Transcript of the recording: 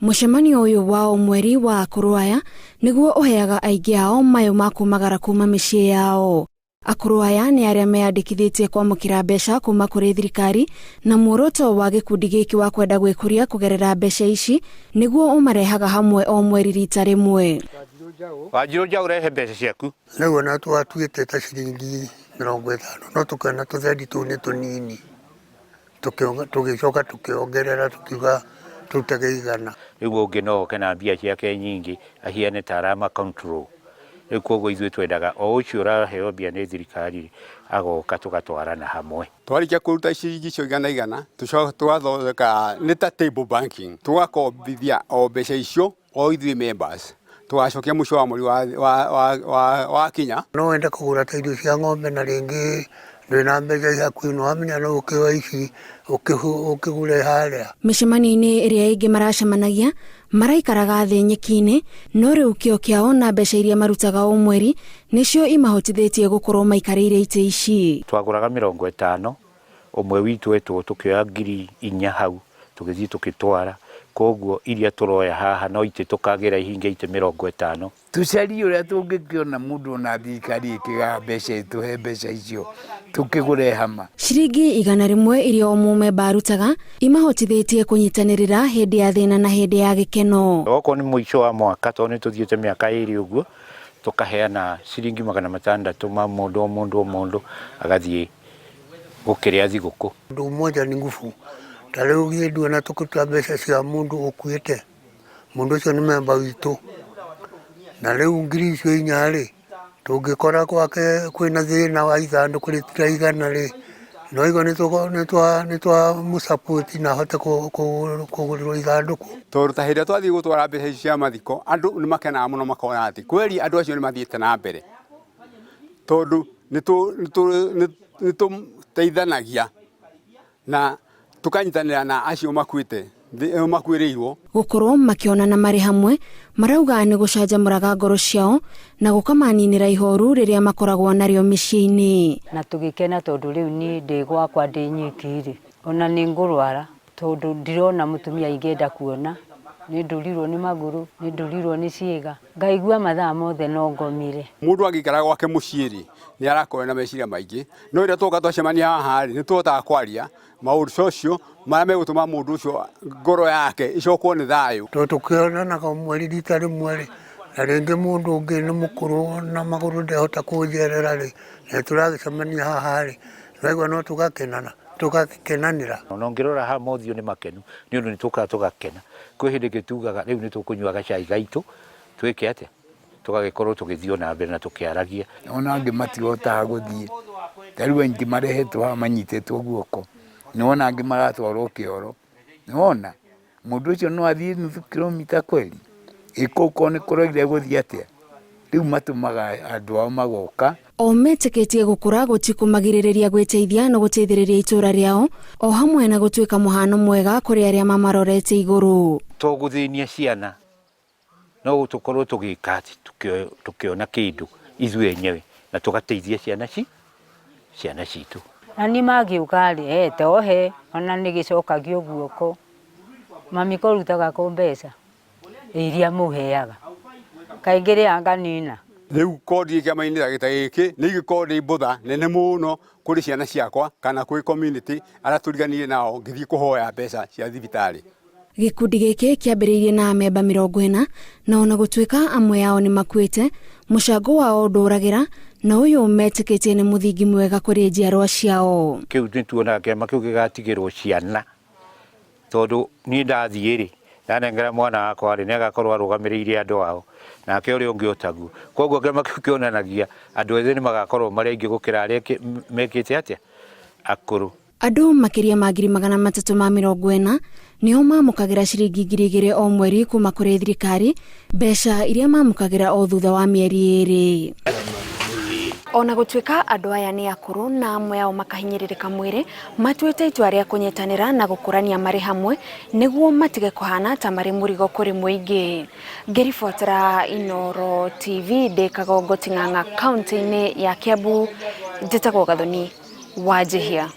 Mũcemanio ũyũ wa o mweri wa akũrũ aya nĩguo ũheaga aingĩ ao mayũ ma kumagara kuma mĩciĩ yao. Akũrũ aya nĩ arĩa meyandĩkithĩtie kwamũkĩra mbeca kuma kũrĩ thirikari, na muoroto wa gĩkundi gĩkĩ wa kwenda gwĩkũria kũgerera mbeca ici nĩguo ũmarehaga hamwe o mweri rita rĩmwe. Wanjirũ njaũ, rehe mbeca ciaku. Rĩu ona twatuĩte ta ciringi 50, no tũkĩona tũthendi tũu nĩ tũnini, tũgĩcoka tũkĩongerera, tũkiuga tũrutage 100. Rĩu ũngĩ no oke na mbia ciake nyingĩ ahiane ta arama control. Rĩu koguo ithuĩ twendaga o ũcio ũraheo mbia nĩ thirikari agoka tũgatwarana hamwe. Twarĩkia kũruta ciringi icio igana igana, tũcoka tũgathondeka nĩ ta table banking, tũgakombithia o mbeca icio o ithuĩ members, tũgacokia mũico wa mweri wa kinya. No wende kũgũra ta irio cia ng'ombe na rĩngĩ ndũrĩ na mbeca i hakuhĩ, nĩ wamenya no ũkĩoe ici ũkĩgũre harĩa. Mĩcemanio-inĩ ĩrĩa ĩngĩ maracemanagia maraikaraga thĩ nyeki-inĩ, no rĩu kĩo kĩao na mbeca iria marutaga o mweri nĩcio imahotithĩtie gũkorwo maikarĩire itĩ ici. Twagũraga 50 ũmwe witũ etwo, tũkĩoya 4000 hau, tũgĩthiĩ tũgĩtwara. Koguo iria tũroya haha no itĩ tũkagĩra ihinge itĩ 50. Tũcarie ũrĩa tũngĩkĩona mũndũ ona thirikari ĩkĩgaga mbeca, ĩtũhe mbeca icio tũkĩgũre hama. Ciringi 100 iria o mũmemba arutaga imahotithĩtie kũnyitanĩrĩra hĩndĩ ya thĩna na hĩndĩ ya gĩkeno. Okorwo nĩ mũico wa mwaka, tondũ nĩ tũthiĩte mĩaka 2 ũguo, tũkaheana ciringi 600 ma mũndũ o mũndũ o mũndũ agathiĩ gũkĩrĩa thigũkũ. Ũndũ ũmwe ni ngubu, ta rĩu githĩ nduona tũkĩruta mbeca cia mũndũ ũkuĩte, mũndũ ũcio nĩ memba witũ, na rĩu 4000 rĩ, tũngĩkora gwake kwĩna thĩna wa ithandũkũ rĩtiraigana rĩ, no igua nĩ twamũ na ahote kũgũrĩrwo ithandũkũ. Tondũ ta hĩndĩ ĩrĩa twathiĩ gũtwara mbeca ici cia mathiko, andũ nĩ makenaga mũno, makona atĩ kweri andũ acio nĩ mathiĩte na mbere, tondũ nĩ tũteithanagia na tũkanyitanĩra na acio makuĩte, makuĩrĩirwo. Gũkorwo makĩonana marĩ hamwe marauga nĩ gũcanjamũraga ngoro ciao na gũkamaninĩra ihoru rĩrĩa makoragwo narĩo mĩciĩ-inĩ. Na tũgĩkena tondũ rĩu niĩ ndĩ gwakwa ndĩ nyiki rĩ, ona nĩ ngũrwara tondũ ndirona mũtumia ingĩenda kuona, nĩ ndũrirwo nĩ magũrũ, nĩ ndũrirwo nĩ ciĩga, ngaigua mathaa mothe no ngomire. Mũndũ angĩikara gwake mũciĩ rĩ, nĩ arakorwo na meciria maingĩ, no rĩrĩa twoka twacemania haha rĩ, nĩ tũhotaga kwaria maũndũ ũcio marĩa megũtũma mũndũ ũcio ngoro yake ĩcokwo nĩ thayũ. Tondũ tũkĩonanaga mweri rita rĩmwe rĩ, na rĩngĩ mũndũ ũngĩ nĩ mũkũrũ na magũrũ ndehota kũnjerera rĩ, na tũragĩcemania haha rĩ, tũraigua no tũgakenana, tũgakenanĩra. Ona ũngĩrora haha mothiũ nĩ makenu nĩ ũndũ nĩ tũkaga tũgakena. Kwĩ hĩndĩ ĩngĩ tugaga rĩu nĩ tũkũnyua gacai gaitũ, twĩke atĩa, tũgagĩkorwo tũgĩthiĩ ona mbere na tũkĩaragia. Ona angĩ matihotaga gũthiĩ, ta rĩu aingĩ marehetwo haha manyitĩtwo guoko, nĩwona angĩ maratwarwo kĩoro, nĩwona mũndũ ũcio no athiĩ nuthu kilomita kweli? Ĩ kũu korwo nĩ kũraire gũthiĩ atĩa? Rĩu matũmaga andũ ao magoka. O metĩkĩtie gũkũra gũtikũmagirĩrĩria gwĩteithia na gũteithĩrĩria itũũra rĩao o hamwe na gũtuĩka mũhano mwega kũrĩ arĩa mamarorete igũrũ. To gũthĩnia ciana, no tũkorwo tũgĩka atĩ tũkĩona kĩndũ ithuĩ enyewe na tũgateithia ciana citũ. Na niĩ mangĩũka rĩ, he tohe ona nĩ gĩcokagio guoko, mami kũrutaga kũ mbeca iria mũheaga, kaingĩ rĩaga nganina. Rĩu kondi kĩama-inĩ ta gĩkĩ nĩ ingĩkorwo ndĩ mbũtha nene mũno kũrĩ ciana ciakwa kana kwĩ community arĩa tũriganĩire nao ngĩthiĩ kũhoya mbeca cia thibitarĩ. Gĩkundi gĩkĩ kĩambĩrĩirie na amemba 40, na ona gũtuĩka amwe ao nĩ makuĩte, mũcango wao ndũragĩra, na ũyũ metĩkĩtie nĩ mũthingi mwega kũrĩ njiarwa ciao. Kĩu nĩ tuonaga kĩama kĩu gĩgatigĩrwo ciana, tondũ niĩ ndathiĩ rĩ, ndanengera mwana wakwa rĩ, nĩ agakorwo arũgamĩrĩire andũ ao, nake ũrĩa ũngĩ otaguo. Koguo kĩama kĩu kĩonanagia andũ ethĩ nĩ magakorwo marĩ aingĩ gũkĩra arĩa mekĩte atĩa, akũrũ. Andũ makĩria ma 340,000 nĩo mamũkagĩra ciringi 2000 o mweri kuma kũrĩ thirikari, mbeca iria mamũkagĩra o thutha wa mĩeri 2. Ona gũtuĩka andũ aya nĩ akũrũ na amwe ao makahinyĩrĩrĩka mwĩrĩ, matuĩte itua rĩa kũnyitanĩra na gũkũrania marĩ hamwe nĩguo matige kũhana ta marĩ mũrigo kũrĩ mũingĩ. Ngĩribotera Inooro TV ndĩ Kagongo Ting'ang'a kaunti-inĩ ya Kiambu, njĩtagwo Gathoni Wanjihia.